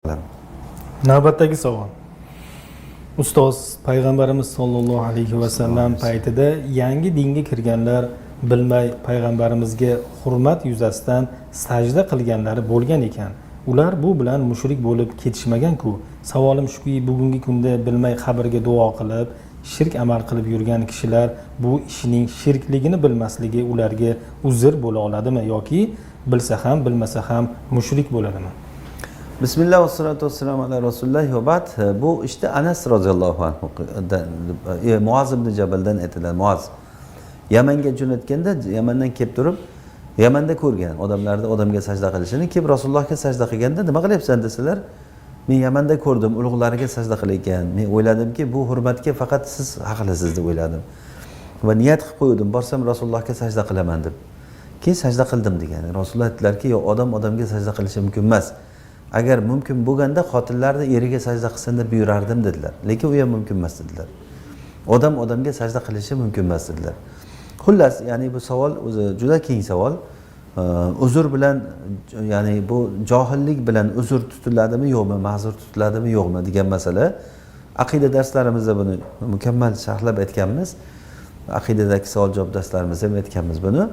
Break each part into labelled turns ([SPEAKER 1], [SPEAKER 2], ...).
[SPEAKER 1] Alam.
[SPEAKER 2] Navbatdagi savol. Ustoz, payg'ambarimiz sollallohu alayhi vasallam paytida yangi dinga kirganlar bilmay payg'ambarimizga hurmat yuzasidan sajda qilganlari bo'lgan ekan. Ular bu bilan mushrik bo'lib ketishmagan-ku. Savolim shuki, bugungi kunda bilmay qabrga duo qilib, shirk amal qilib yurgan kishilar bu ishining shirkligini bilmasligi ularga uzr bo'la oladimi yoki bilsa ham, bilmasa ham mushrik bo'ladimi?
[SPEAKER 1] Bismillah va salatu vassalamu ala rasulilloh va ba'd. Bu ishda Anas roziyallohu anhu, Muoz ibn Jabaldan aytiladi. Muoz Yamanga jo'natganda, Yamandan kelib turib, Yamanda ko'rgan odamlarni odamga sajda qilishini, kelib Rasulullohga sajda qilganda, "Nima qilyapsan?" desalar, "Men Yamanda ko'rdim, ulug'lariga sajda qilayotgan. Men o'yladimki, bu hurmatga faqat siz haqlisiz deb o'yladim va niyat qilib qo'ydim, borsam Rasulullohga sajda qilaman deb. Keyin sajda qildim", degan. Rasululloh aytdilarki, "Yo'q, odam odamga sajda qilishi mumkin emas. Agar mumkin bo'lganda xotinlarni eriga sajda qilsin deb buyurardim", dedilar. Lekin u ham mumkin emas, dedilar. Odam odamga sajda qilishi mumkin emas, dedilar. Xullas, ya'ni bu savol o'zi juda keng savol. Uzr bilan, ya'ni bu johillik bilan uzr tutiladimi, yo'qmi, ma'zur tutiladimi, yo'qmi degan masala. Aqida darslarimizda buni mukammal sharhlab aytganmiz. Aqidadagi savol javob darslarimizda ham aytganmiz buni.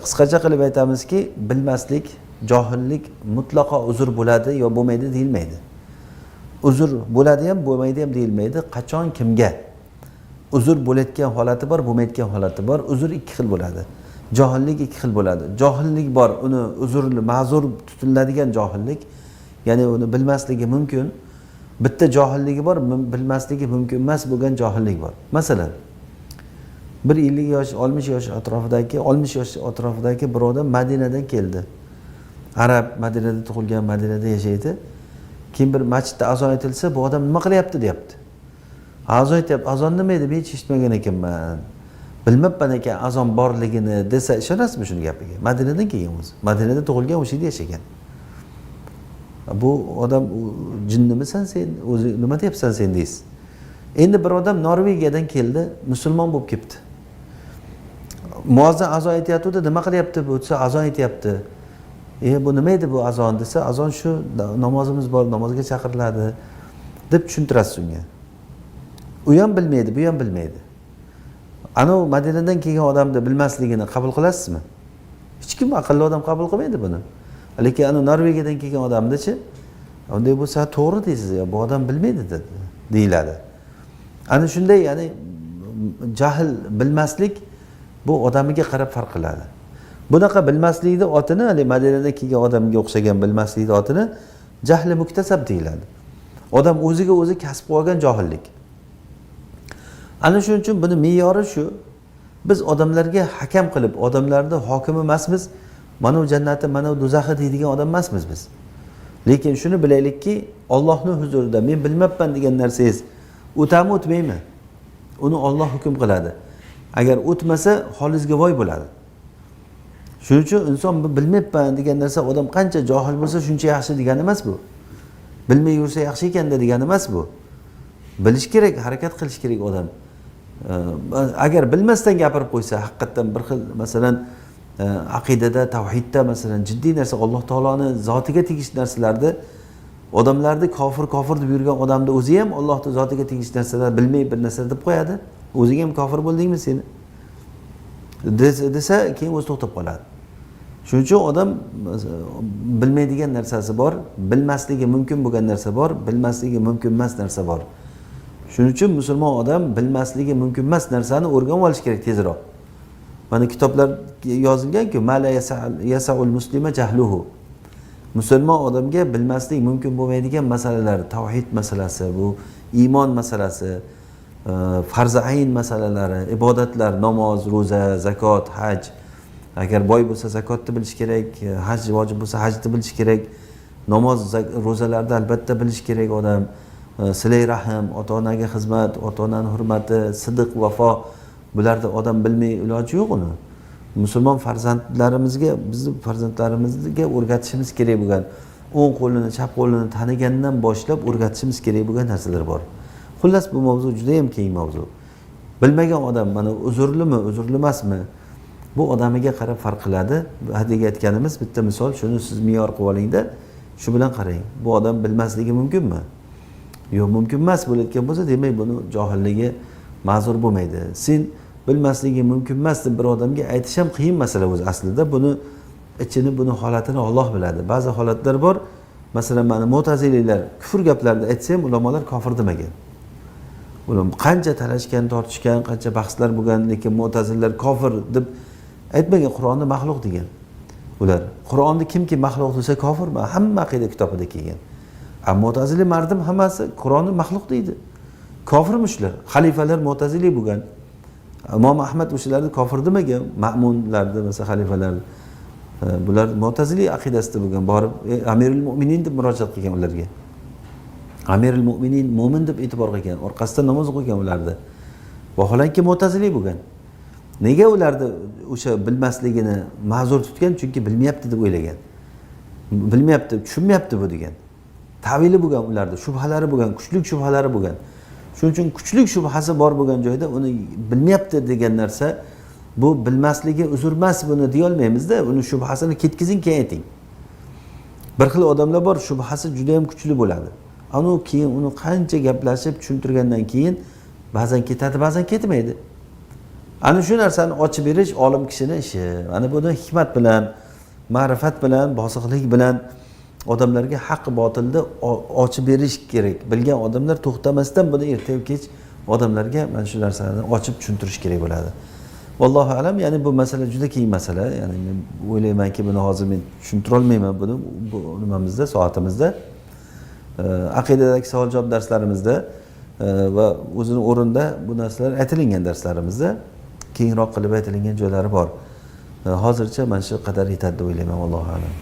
[SPEAKER 1] Qisqacha qilib aytamizki, bilmaslik, johillik mutlaqo uzr bo'ladi yo bo'lmaydi deyilmaydi. Uzr bo'ladi ham, bo'lmaydi ham deyilmaydi. Qachon, kimga uzr bo'layotgan holati bor, bo'lmayotgan holati bor. Uzr ikki xil bo'ladi, johillik ikki xil bo'ladi. Johillik bor, uni uzrli, ma'zur tutiladigan johillik, ya'ni uni bilmasligi mumkin. Bitta johilligi bor, bilmasligi mumkin emas bo'lgan johillik bor. Masalan, bir 50 yosh, 60 yosh atrofidagi, 60 yosh atrofidagi bir odam Madinadan keldi. Arab, Madinada tug'ilgan, Madinada yashaydi. Keyin bir masjidda azon aytilsa, bu odam "Nima qilyapti?" deyapti. "Azon aytyapti". "Azon nima edi, men hech eshitmagan ekanman, bilmabman ekan azon borligini", desa, ishonasizmi shuni gapiga? Madinadan kelgan o'zi, Madinada tug'ilgan, o'sha yerda yashagan. Bu odam "Jinnimisan sen o'zi, nima deyapsan sen?" deysiz. Endi bir odam Norvegiyadan keldi, musulmon bo'lib kelibdi. Muazzin azon aytyaptida, "Nima qilyapti bu?" desa, "Azon aytyapti". "E, bu nima edi bu azon?" desa, "Azon shu, namozimiz bor, namozga chaqiriladi", deb tushuntirasiz unga. U ham bilmaydi, bu ham bilmaydi. Anavi Madinadan kelgan odamni bilmasligini qabul qilasizmi? Hech kim, aqlli odam qabul qilmaydi buni. Lekin anavi Norvegiyadan kelgan odamnichi, unday bo'lsa to'g'ri deysiz, "Bu odam bilmaydi", deyiladi. Ana shunday, ya'ni jahl, bilmaslik bu odamiga qarab farq qiladi. Bunaqa bilmaslikni otini, haligi Madinadan kelgan odamga o'xshagan bilmaslikni otini jahli muktasab deyiladi. Odam o'ziga o'zi kasb qilib olgan johillik. Ana shuning uchun buni me'yori shu: biz odamlarga hakam qilib, odamlarni hokimi emasmiz. Mana u jannati, mana u do'zaxi deydigan odam emasmiz biz. Lekin shuni bilaylikki, Ollohni huzurida "Men bilmabman" degan narsangiz o'tami, o'tmaymi, uni Olloh hukm qiladi. Agar o'tmasa, holingizga voy bo'ladi. Shuning uchun inson "Bilmayapman" degan narsa, odam qancha johil bo'lsa, shuncha yaxshi degani emas bu. Bilmay yursa yaxshi ekanda degani emas bu. Bilish kerak, harakat qilish kerak odam. Agar bilmasdan gapirib qo'ysa, haqiqatdan bir xil, masalan, aqidada, tavhidda, masalan, jiddiy narsa, Alloh taoloni zotiga tegishli narsalarni, odamlarni kofir, kofir deb yurgan odamni o'zi ham Allohni zotiga tegishli narsalar bilmay bir narsa deb qo'yadi. "O'zing ham kofir bo'ldingmi seni?" desa, keyin o'zi to'xtab qoladi. Shuning uchun odam bilmaydigan narsasi bor, bilmasligi mumkin bo'lgan narsa bor, bilmasligi mumkin emas narsa bor. Shuning uchun musulmon odam bilmasligi mumkin emas narsani o'rganib olish kerak tezroq. Mana, kitoblar yozilganku, ما لا يسع المسلم جهله. Musulmon odamga bilmaslik mumkin bo'lmaydigan masalalar: tavhid masalasi, bu iymon masalasi, farzi ayn masalalari, ibodatlar, namoz, ro'za, zakot, haj. Agar boy bo'lsa, zakotni bilish kerak, haj vojib bo'lsa, hajni bilish kerak, namoz, ro'zalarni albatta bilish kerak odam. Silai rahm, ota onaga xizmat, ota onani hurmati, sidiq, vafo, bularni odam bilmay iloji yo'q. Uni musulmon farzandlarimizga, bizni farzandlarimizga o'rgatishimiz kerak bo'lgan, o'ng qo'lini, chap qo'lini tanigandan boshlab o'rgatishimiz kerak bo'lgan narsalar bor. Xullas, bu mavzu judayam keng mavzu. Bilmagan odam mana uzrlimi, uzrli emasmi, bu odamiga qarab farq qiladi. Hadigi aytganimiz bitta misol, shuni siz me'yor qilib olingda. Shu bilan qarang, bu odam bilmasligi mumkinmi? Yo'q, mumkin emas bo'layotgan bo'lsa, demak buni johilligi ma'zur bo'lmaydi. Sen bilmasligi mumkin emas deb bir odamga aytish ham qiyin masala o'zi aslida. Buni ichini, buni holatini Alloh biladi. Ba'zi holatlar bor, masalan, mana mo'taziliylar kufr gaplarni aytsa ham ulamolar kofir demagan. Ular qancha talashgan, tortishgan, qancha bahslar bo'lgan, lekin mo'tazillar kofir deb aytmagan, Qur'onni maxluq degan. Ular Qur'onni kimki maxluq desa kofirmi? Hamma aqida kitobida kelgan. Mo'tazili mardim hammasi Qur'onni maxluq deydi. Kofirmi shular? Xalifalar mo'tazili bo'lgan. Imom Ahmad o'shalarni kofir demagan, ma'munlarni, masalan, xalifalarni. Bular mo'tazili aqidasida bo'lgan, borib Amirul Mo'minin deb murojaat qilgan ularga. Amirul Mo'minin mo'min deb e'tibor qilgan, orqasidan namoz o'qigan ularni. Vaholanki mo'tazili bo'lgan. Nega ularni o'sha bilmasligini ma'zur tutgan? Chunki bilmayapti deb o'ylagan. Bilmayapti, tushunmayapti bu degan. Tavili bo'lgan ularda, shubhalari bo'lgan, kuchlik shubhalari bo'lgan. Shuning uchun kuchlik shubhasi bor bo'lgan joyda uni bilmayapti degan narsa, bu bilmasligi uzr emas, buni deya olmaymizda, uni shubhasini ketkizing, keyin ayting. Bir xil odamlar bor, shubhasi juda ham kuchli bo'ladi. Anu keyin uni qancha gaplashib tushuntirgandan keyin ba'zan ketadi, ba'zan ketmaydi. Ana shu narsani ochib berish olim kishini ishi. Mana buni hikmat bilan, ma'rifat bilan, bosiqlik bilan odamlarga haq botilni ochib berish kerak. Bilgan odamlar to'xtamasdan buni erta-yu kech odamlarga mana shu narsani ochib tushuntirish kerak bo'ladi. Vallohu alam, ya'ni bu masala juda keng masala. Ya'ni men o'ylaymanki, buni hozir men tushuntira olmayman buni bu nimamizda, soatimizda. Aqidadagi savol-javob darslarimizda va o'zini o'rnida bu narsalar aytilingan darslarimizda kengroq qilib aytilingan joylari bor. Hozircha mana shu qadar yetadi deb o'ylayman, vallohu alam.